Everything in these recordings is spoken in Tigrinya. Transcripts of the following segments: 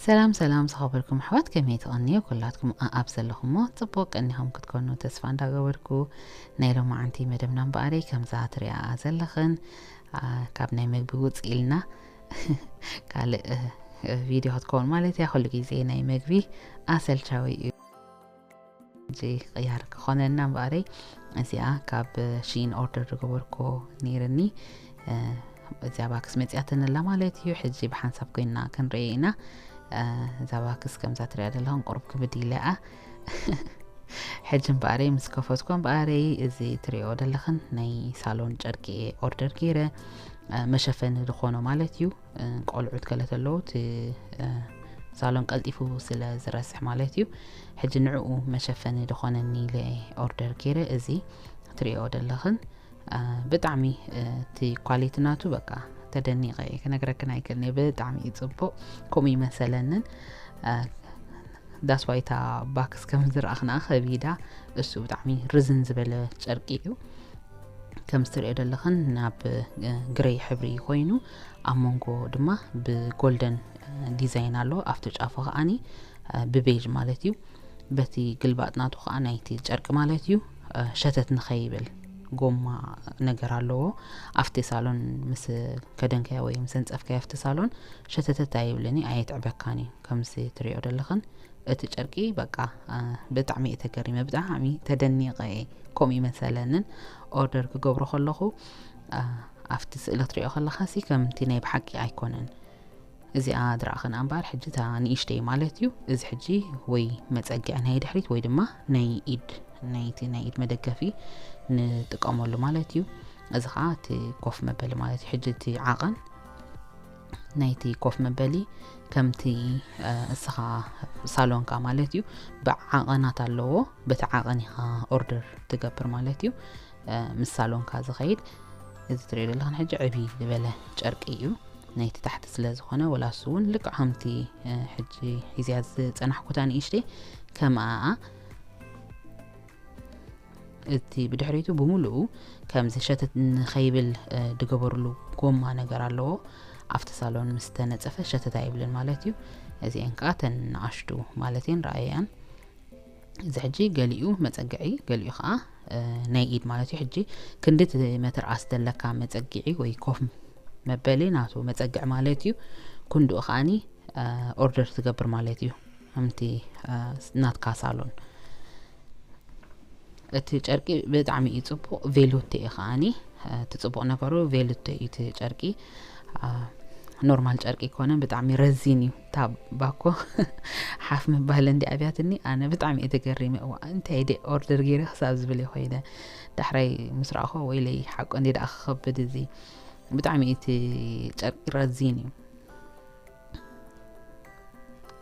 ሰላም ሰላም ዝኸበርኩም ኣሕዋት፣ ከመይ ትቐንዩ? ኩላትኩም ኣኣብ ዘለኹሞ ጽቡቕ ቀኒኹም ክትኮኑ ተስፋ እንዳገበርኩ፣ ናይ ሎማዓንቲ መደብና እምበኣረይ ከምዛ ትሪኣ ዘለኽን፣ ኣ፣ ካብ ናይ መግቢ ውጽእ ኢልና ካልእ፣ እ፣ እ፣ ቪድዮ ክትከውን ማለት እያ። ኩሉ ግዜ ናይ መግቢ ኣሰልቻዊ እዩ። ሕጂ ቅያር ክኾነና እምበኣረይ፣ እዚኣ ካብ ሺን ኦርደር ዝገበርኮ ነይርኒ። እ፣ እዚኣ ባክስ መጺኣትንላ ማለት እዩ። ሕጂ ብሓንሳብ ኮይንና ክንርኢ ኢና። እ፣ እዛ ባክስ ከምዛ ትሪኣ ዘለኹን ቁሩብ ክብድ ኢላ እያ። ሕጂ እምበኣረይ ምስ ከፈትኮ እምበኣረይ፣ እዚ ትሪኦ ዘለኽን ናይ ሳሎን ጨርቂ እየ ኦርደር ገይረ። እ፣ መሸፈኒ ዝኾኖ ማለት እዩ። እ፣ ቆልዑት ገለ ተለዉ፣ እቲ፣ እ፣ ሳሎን ቀልጢፉ ስለ ዝረስሕ ማለት እዩ። ሕጂ ንዕኡ መሸፈኒ ዝኾነኒ ኢለ ኦርደር ገይረ። እዚ ትሪኦ ዘለኽን፣ እ፣ ብጣዕሚ፣ እ፣ እቲ ኳሊቲ ናቱ በቃ ተደኒቐ እየ፣ ክነግረክን ኣይክእልን እየ። ብጣዕሚ እዩ ጽቡቕ፣ ከምኡ ይመሰለንን። እ፣ ዳስ ዋይ እታ ባክስ ከም ዝረኣኽና ከቢዳ፣ እሱ ብጣዕሚ ርዝን ዝበለ ጨርቂ እዩ። ከም ዝትሪኦ ዘለኽን ናብ፣ እ፣ ግሬይ ሕብሪ ኮይኑ፣ ኣብ መንጎ ድማ ብጎልደን፣ እ፣ ዲዛይን ኣሎ። ኣብቲ ጫፉ ከኣኒ፣ እ፣ ብቤጅ ማለት እዩ። በቲ ግልባጥ ናቱ ከኣ ናይቲ ጨርቂ ማለት እዩ፣ እ፣ ሸተት ንኸይብል ጎማ ነገር ኣለዎ። ኣብቲ ሳሎን ምስ ከደንካዮ ወይ ምስ ኣንጸፍካዮ ኣብቲ ሳሎን ሸተተት ኣይብልን እዩ፣ ኣየትዕበካን እዩ። ከምዚ ትሪኦ ዘለኽን እቲ ጨርቂ በቃ፣ እ፣ ብጣዕሚ እየ ተገሪመ፣ ብጣዕሚ ተደኒቐ እየ። ከምኡ ይመሰለንን ኦርደር ክገብሮ ከለኹ፣ እ፣ ኣብቲ ስእሊ ክትሪኦ ከለኻሲ ከምቲ ናይ ብሓቂ ኣይኮነን። እዚኣ ዝረኣኽን ኣምባር ሕጂ እታ ንእሽተይ ማለት እዩ። እዚ ሕጂ ወይ መጸግዒ ናይ ድሕሪት ወይ ድማ ናይ ኢድ፣ ናይቲ ናይ ኢድ መደገፊ ንጥቀመሉ ማለት እዩ። እዚ ኸዓ እቲ ኮፍ መበሊ ማለት እዩ። ሕጂ እቲ ዓቐን ናይቲ ኮፍ መበሊ ከምቲ፣ እ፣ እስኻ ሳሎንካ ማለት እዩ፣ ብዓቐናት ኣለዎ። በቲ ዓቐን ኢኻ ኦርደር ትገብር ማለት እዩ። እ፣ ምስ ሳሎንካ ዝኸይድ፣ እዚ ትሪኦ ዘለኽን ሕጂ ዕብይ ዝበለ ጨርቂ እዩ። ናይቲ ታሕቲ ስለ ዝኾነ፣ ወላ እሱ እውን ልክዕ ከምቲ፣ እ፣ ሕጂ ሒዝያ ዝጸናሕኩታ ንእሽተይ ከምኣኣ፣ እቲ ብድሕሪቱ ብምሉኡ ከምዚ ሸተት ንኸይብል፣ እ፣ ዝገበርሉ ጎማ ነገር ኣለዎ። ኣብቲ ሳሎን ምስ ተነጸፈ ሸተት ኣይብልን ማለት እዩ። እዚአን ከኣ ተን ንኣሽቱ ማለት እየን፣ ረኣየኣን። እዚ ሕጂ ገሊኡ መጸግዒ፣ ገሊኡ ከኣ፣ እ፣ ናይ ኢድ ማለት እዩ። ሕጂ ክንዲ እቲ መተርኣስ ዘለካ መጸግዒ ወይ ኮፍ መበሊ ናቱ መጸግዒ ማለት እዩ። ክንድኡ ከኣኒ፣ እ፣ ኦርደር ትገብር ማለት እዩ። ከምቲ፣ እ፣ ናትካ ሳሎን። እቲ ጨርቂ ብጣዕሚ እዩ ጽቡቕ፣ ቬሉቶ እዩ ከኣኒ። እ፣ እቲ ጽቡቕ ነገሩ ቬሉቶ እዩ እቲ ጨርቂ። እ፣ ኖርማል ጨርቂ ኣይኮነን፣ ብጣዕሚ ረዚን እዩ። እታ ባኮ ሓፍ ምባል እንዲ ኣብያትኒ፣ ኣነ ብጣዕሚ እየ ተገሪመ። እዋ፣ እንታይ ድየ ኦርደር ገይረ ክሳብ ዝብል እየ ኮይነ። ዳሕራይ ምስ ረኣኹ፣ ወይለይ፣ ሓቁ እንዲ ደኣ ክኸብድ እዚ። ብጣዕሚ እቲ ጨርቂ ረዚን እዩ።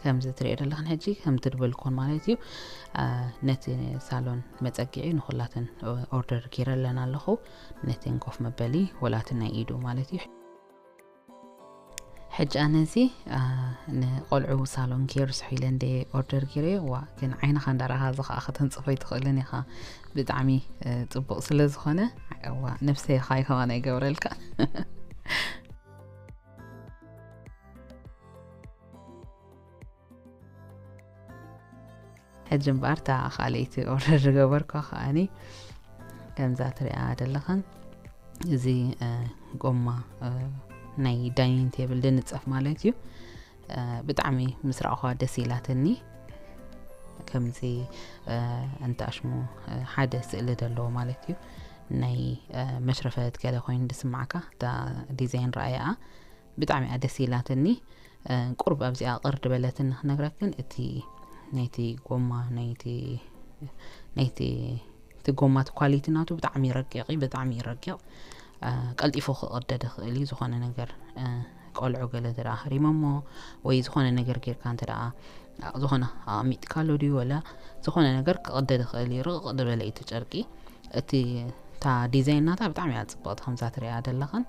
ከምዚ ትሪኦ ዘለኽን ሕጂ ከምቲ ዝበልኩን ማለት እዩ። አ፣ ነቲ ሳሎን መጸግዒ ንኹላተን ኦርደር ገይረለን ኣለኹ። ነተን ኮፍ መበሊ ወላትን ናይ ኢዱ ማለት እዩ። ሕጂ ኣነ እዚ፣ አ፣ ንቆልዑ ሳሎን ኬር ስሑ ኢለ እንደ ኦርደር ገይረዮ። ዋ፣ ግን ዓይንኻ እንዳረኻ እዚ ኸኣ ከተንጽፎ ኣይትኽእልን ኢኻ። ብጣዕሚ፣ እ፣ ጽቡቕ ስለ ዝኾነ፣ ዋ፣ ነብሰይ ኻይ ከማን ኣይገብረልካ። ሕጂ እምበኣር እታ ካልኣይቲ ኦርደር ዝገበርኳ ከኣኒ ከምዛ ትሪኣ ዘለኽን እዚ፣ እ፣ ጎማ፣ እ፣ ናይ ዳይኒንግ ቴብል ዝንጸፍ ማለት እዩ። እ፣ ብጣዕሚ ምስ ረኣኹዋ ደስ ኢላትኒ። ከምዚ፣ እ፣ እንተ ኣሽሙ፣ እ፣ ሓደ ስእሊ ዘለዎ ማለት እዩ። ናይ፣ እ፣ መሽረፈት ገለ ኮይኑ ዝስማዓካ እታ ዲዛይን ረኣያኣ ብጣዕሚ እያ ደስ ኢላትኒ። እ፣ ቁሩብ ኣብዚኣ ቅር ዝበለትኒ ክነግረክን፣ እቲ ናይቲ ጎማ፣ ናይቲ፣ ናይቲ፣ እቲ ጎማ፣ እቲ ኳሊቲ ናቱ ብጣዕሚ ረቂቕ እዩ፣ ብጣዕሚ እዩ ረቂቕ። እ፣ ቀልጢፉ ክቕደድ ይኽእል እዩ። ዝኾነ ነገር፣ እ፣ ቆልዑ ገለ እንተ ደኣ ሃሪሞሞ ወይ ዝኾነ ነገር ጌርካ እንተ ደኣ፣ እ፣ ዝኾነ ኣቕሚጥካሉ ድዩ ወላ ዝኾነ ነገር ክቕደድ ይኽእል እዩ። ርቕቕ ዝበለ እዩ እቲ ጨርቂ። እቲ፣ እታ ዲዛይን ናታ ብጣዕሚ እያ ጽብቕቲ፣ ከምዛ ትሪኣ ዘለኽን።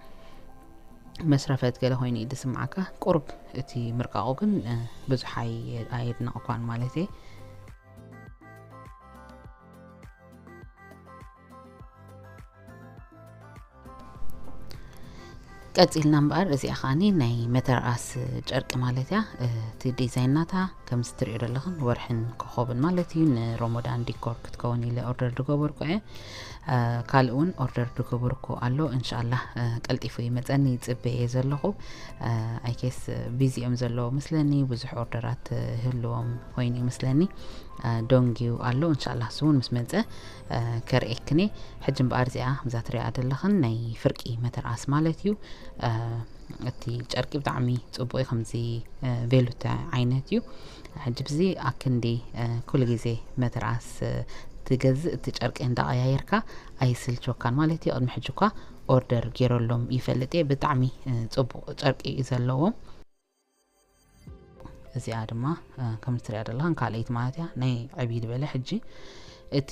መስረፈት ገለ ኮይኑ እዩ ዝስምዓካ። ቁሩብ እቲ ምርቃቑ ግን፣ እ፣ ብዙሕ ኣየ-፣ ኣየድነቕኳን ማለት እየ። ቀጺልና እምበኣር እዚኣ ከዓኒ ናይ መተርኣስ ጨርቂ ማለት እያ። እቲ ዲዛይን ናታ ከምዚ ትሪኦ ዘለኽን ወርሕን ኮኾብን ማለት እዩ። ንሮሞዳን ዲኮር ክትከውን ኢለ ኦርደር ዝገበርኩ እየ። ካልእ እውን ኦርደር ዝገበርኩ ኣሎ። እንሻላ ቀልጢፉ ይመፀኒ ይፅበየ ዘለኹ። ኣይኬስ ቢዚ እዮም ዘለዎ መስለኒ። ብዙሕ ኦርደራት ህልዎም ኮይኑ ይመስለኒ። ዶንጊዩ ኣሎ። እንሻላ እሱ እውን ምስ መፀ ከርእየክኒ። ሕጂ እምበኣር እዚኣ ብዛ ትሪኣ ዘለኽን ናይ ፍርቂ መተርኣስ ማለት እዩ። እቲ ጨርቂ ብጣዕሚ ፅቡቅ እዩ። ከምዚ ቬሉተ ዓይነት እዩ። ሕጂ ብዚ ኣክንዲ ኩሉ ግዜ መተርኣስ ትገዝእ እቲ ጨርቂ እንዳቀያየርካ ኣይስልቸካን ማለት እዩ። ቅድሚ ሕጂ እኳ ኦርደር ገይረሎም ይፈልጥ እየ። ብጣዕሚ ፅቡቅ ጨርቂ እዩ ዘለዎም። እዚኣ ድማ ከም ትሪኣ ዘለኻን ካልኣይቲ ማለት እያ። ናይ ዕብይ ዝበለ ሕጂ እቲ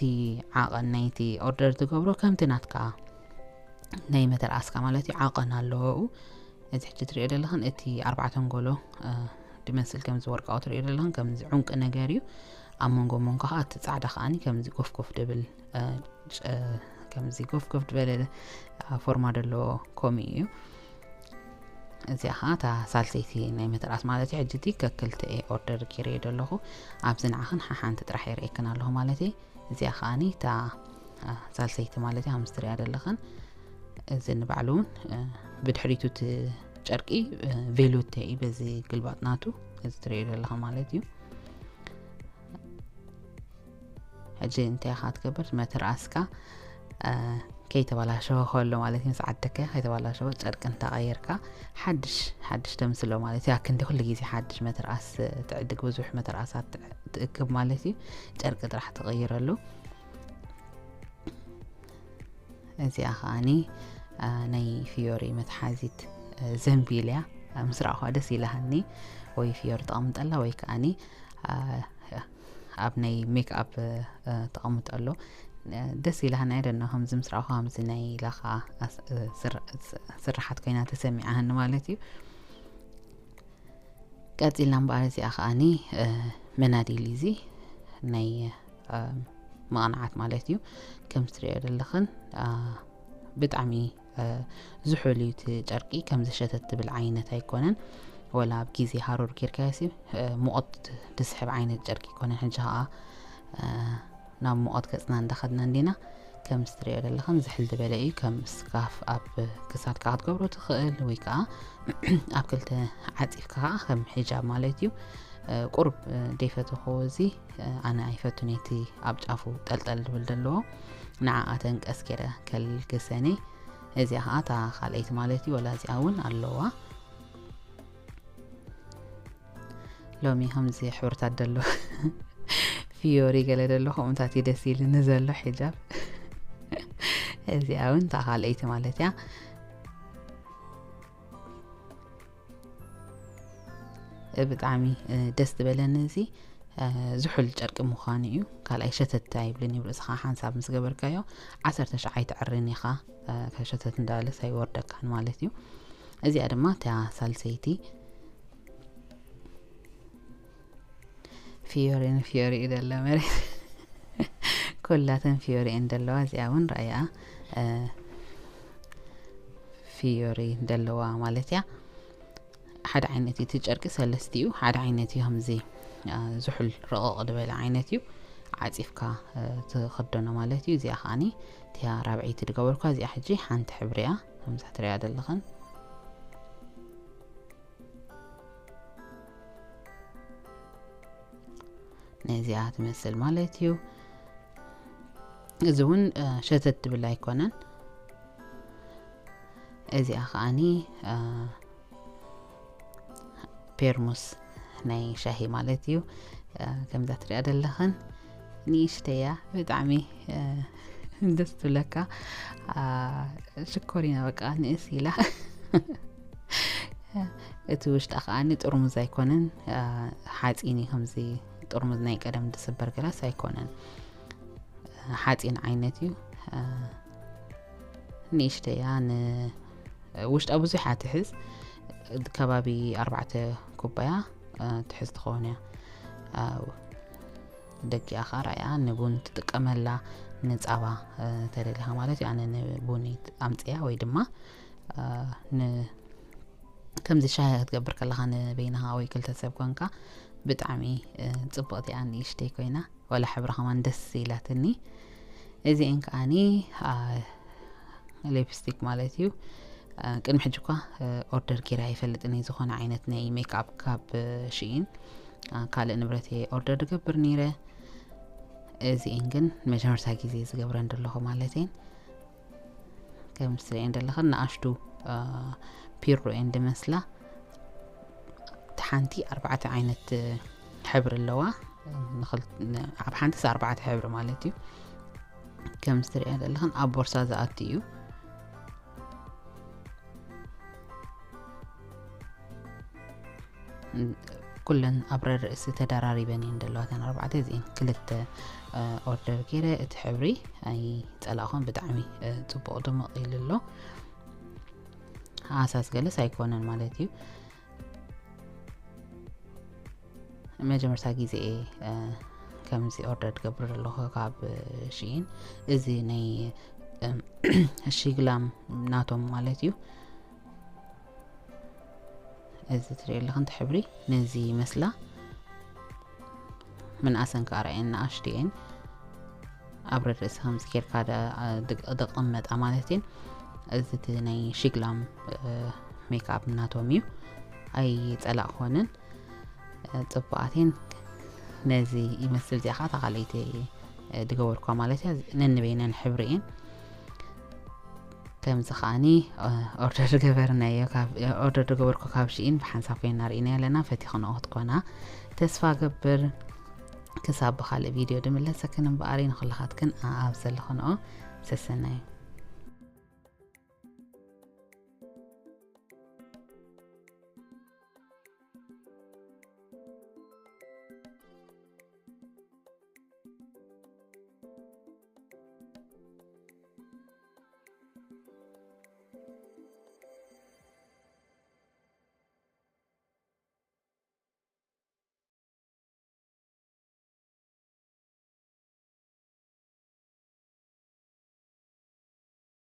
ዓቐን ናይቲ ኦርደር ትገብሮ ከምቲ ናትካ ናይ መተርኣስካ ማለት እዩ ዓቐን ኣለዎ። እዚ ሕጂ ትሪኦ ዘለኽን እቲ ኣርባዕተ ኣንጎሎ ድመስል ከምዚ ወርቃዊ ትሪኦ ዘለኽን ከምዚ ዑንቂ ነገር እዩ። ኣብ መንጎ መንጎ ከዓ እቲ ጻዕዳ ከዓኒ ከምዚ ጎፍጎፍ ድብል ከምዚ ጎፍጎፍ ዝበለ ፎርማ ዘለዎ ኮሚ እዩ። እዚኣ ከዓ እታ ሳልሰይቲ ናይ መተርኣስ ማለት እዩ። ሕጂ እቲ ከክልተ እየ ኦርደር ገይረዮ ዘለኹ። ኣብዚ ንዓኽን ሓሓንቲ ጥራሕ የርእየክን ኣለኹ ማለት እዩ። እዚኣ ከዓኒ እታ ሳልሰይቲ ማለት እዩ። ከምዚ ትሪኣ ዘለኽን እዚ ንባዕሉ እውን ብድሕሪቱ እቲ ጨርቂ ቬሉተ እዩ። በዚ ግልባጥ ናቱ እዚ ትሪኦ ዘለኻ ማለት እዩ። ሕጂ እንታይ ኢኻ ትገብር? መተርኣስካ ከይተበላሸወ ከሎ ማለት እዩ። ምስ ዓደካ ከይተበላሸወ ጨርቂ እንተቐየርካ ሓድሽ ሓድሽ ተምስሎ ማለት እዩ። ኣክንዲ ኩሉ ግዜ ሓድሽ መተርኣስ ትዕድግ፣ ብዙሕ መተርኣሳት ትእክብ ማለት እዩ። ጨርቂ ጥራሕ ትቕይረሉ። እዚኣ ከዓኒ ናይ ፊዮሪ መትሓዚት ዘንቢል እያ። ምስ ረኣኹዋ ደስ ኢላሃኒ። ወይ ፊዮሪ ተቐምጠላ ወይ ከዓኒ ኣብ ናይ ሜክኣፕ ተቐምጠሉ። ደስ ኢላሃኒ። ኣይ ደኖ ከምዚ ምስ ረኣኹ ከምዚ ናይ ላኻ ስርሓት ኮይና ተሰሚዓሃኒ ማለት እዩ። ቀጺልና እምበኣር እዚኣ ከዓኒ መናዲል እዚ ናይ መቕንዓት ማለት እዩ። ከም ትሪኦ ዘለኽን ብጣዕሚ ዝሑል እዩ እቲ ጨርቂ። ከምዚ ሸተት ትብል ዓይነት ኣይኮነን። ወላ ኣብ ግዜ ሃሩር ጌርካዮ ሲ ሙቐት ዝስሕብ ዓይነት ጨርቂ ኣይኮነን። ሕጂ ከዓ ናብ ሙቐት ገፅና እንዳኸድና እንዲና። ከም ትሪኦ ዘለኽን ዝሕል ዝበለ እዩ። ከም ስካፍ ኣብ ክሳድካ ክትገብሮ ትኽእል ወይ ከዓ ኣብ ክልተ ዓፂፍካ ከዓ ከም ሒጃብ ማለት እዩ። ቁሩብ ደይፈተኹዎ እዚ ኣነ ኣይፈቱን እቲ ኣብ ጫፉ ጠልጠል ዝብል ዘለዎ። ንዓኣ ተንቀስ ገይረ ከልግሰኒ። እዚኣ ከዓ እታ ካልኣይቲ ማለት እዩ። ወላ እዚኣ እውን ኣለዋ። ሎሚ ከምዚ ሕብርታት ደሎ ፊዮሪ ገለ ደሎ ከምኡታት እዩ ደስ ኢልኒ ዘሎ ሒጃብ። እዚኣ እውን እታ ካልኣይቲ ማለት እያ። ብጣዕሚ ደስ ዝበለኒ እዚ ዝሑል ጨርቂ ምዃኑ እዩ። ካልኣይ ሸተት ኣይብልን እዩ። ርእስኻ ሓንሳብ ምስ ገበርካዮ ዓሰርተ ሻዕ ኣይትዕርን ኢኻ። ከሸተት እንዳበለስ ኣይወርደካን ማለት እዩ። እዚኣ ድማ እታ ሳልሰይቲ ፊዮሪ ንፊዮሪ እዩ ደሎ መሬት። ኩላተን ፊዮሪ እየን ደለዋ። እዚኣ እውን ረኣያ ፊዮሪ ደለዋ ማለት እያ። ሓደ ዓይነት እዩ እቲ ጨርቂ ሰለስቲኡ ሓደ ዓይነት እዩ። ከምዚ ዝሑል ረቐቕ ዝበለ ዓይነት እዩ። ዓፂፍካ ትኽደኖ ማለት እዩ። እዚኣ ከዓኒ እቲያ ራብዐይቲ ዝገበርኳ እዚኣ ሕጂ ሓንቲ ሕብሪ እያ። ከምዛ ትሪኣ ዘለኽን ነዚኣ ትመስል ማለት እዩ። እዚ እውን ሸተት ትብል ኣይኮነን። እዚኣ ከዓኒ ፔርሙስ ናይ ሻሂ ማለት እዩ። ከምዛ ትሪኣ ዘለኽን ንእሽተያ ብጣዕሚ ደስ ትብለካ። ሽኮሪና በቃ ንእስ ኢላ እቲ ውሽጣ ከዓኒ ጥርሙዝ ኣይኮነን፣ ሓፂን እዩ። ከምዚ ጥርሙዝ ናይ ቀደም ዝስበር ገላስ ኣይኮነን፣ ሓፂን ዓይነት እዩ። ንእሽተያ ውሽጣ ብዙሕ እያ ትሕዝ፣ ከባቢ ኣርባዕተ ኩባያ ትሕዝ ትኸውን እያ። ደጊኣ ከዓ ራእያ ንቡን ትጥቀመላ፣ ንፃባ ተደሊኻ ማለት እዩ። ኣነ ንቡን ኣምፅያ ወይ ድማ ን ከምዚ ሻሂ ክትገብር ከለኻ ንበይንኻ ወይ ክልተ ሰብ ኮንካ ብጣዕሚ ጽብቕቲ እያ፣ ንእሽተይ ኮይና ወላ ሕብራ ከማን ደስ ኢላትኒ። እዚኤን ከዓኒ ሊፕስቲክ ማለት እዩ። ቅድሚ ሕጂ እኳ ኦርደር ጌራ ኣይፈልጥን እየ ዝኾነ ዓይነት ናይ ሜክኣፕ ካብ ሽኢን። ካልእ ንብረት እየ ኦርደር ዝገብር ነይረ። እዚኤን ግን መጀመርታ ግዜ ዝገብረን ዘለኹ ማለት እየን። ከም ትርእየን ዘለኽን ንኣሽቱ ፒሮ እየን ዝመስላ። ሓንቲ ኣርባዕተ ዓይነት ሕብሪ ኣለዋ። ኣብ ሓንቲስ ኣርባዕተ ሕብሪ ማለት እዩ። ከም ትርእያ ዘለኽን ኣብ ቦርሳ ዝኣቱ እዩ። ኩለን ኣብ ርእሲ ተደራሪበን እየን ዘለዋ እተን ኣርባዕተ። እዚኤን ክልተ ኦርደር ገይረ፣ እቲ ሕብሪ ኣይጸላእኹን፣ ብጣዕሚ ጽቡቕ ድምቕ ኢሉ ኣሎ። ሃሳስ ገለስ ኣይኮነን ማለት እዩ። መጀመርታ ግዜ እየ ከምዚ ኦርደር ትገብር ዘለኹ ካብ ሽኢን። እዚ ናይ ሽግላም ናቶም ማለት እዩ። እዚ ትሪኦ ኣለኽን ሕብሪ ነዚ ይመስላ። ምንኣሰን ከዓ ርኣየን ንኣሽቱ እየን። ኣብ ርእሲ ከምዚ ጌርካ ደቕመጣ ማለት እየን። እዚ እቲ ናይ ሽግላም ሜክኣፕ ናቶም እዩ። ኣይጸላእኮንን፣ ጽቡቓት እየን። ነዚ ይመስል። እዚኣ ከዓ እታ ካልኣይቲ ድገበርኳ ማለት እያ። ነንበይነን ሕብሪ እየን። ከምዚ ከዓኒ ኦርደር ገበርናዮ፣ ኦርደር ዝገበርኩ ካብ ሽኢን ብሓንሳብ ኮይና ርኢና ኣለና። ፈቲኽንኦ ክትኮና ተስፋ ገብር። ክሳብ ብካልእ ቪድዮ ድምለሰክን እምበኣሪ ንኩልኻትክን ኣብ ዘለኽንኦ ሰሰናዩ።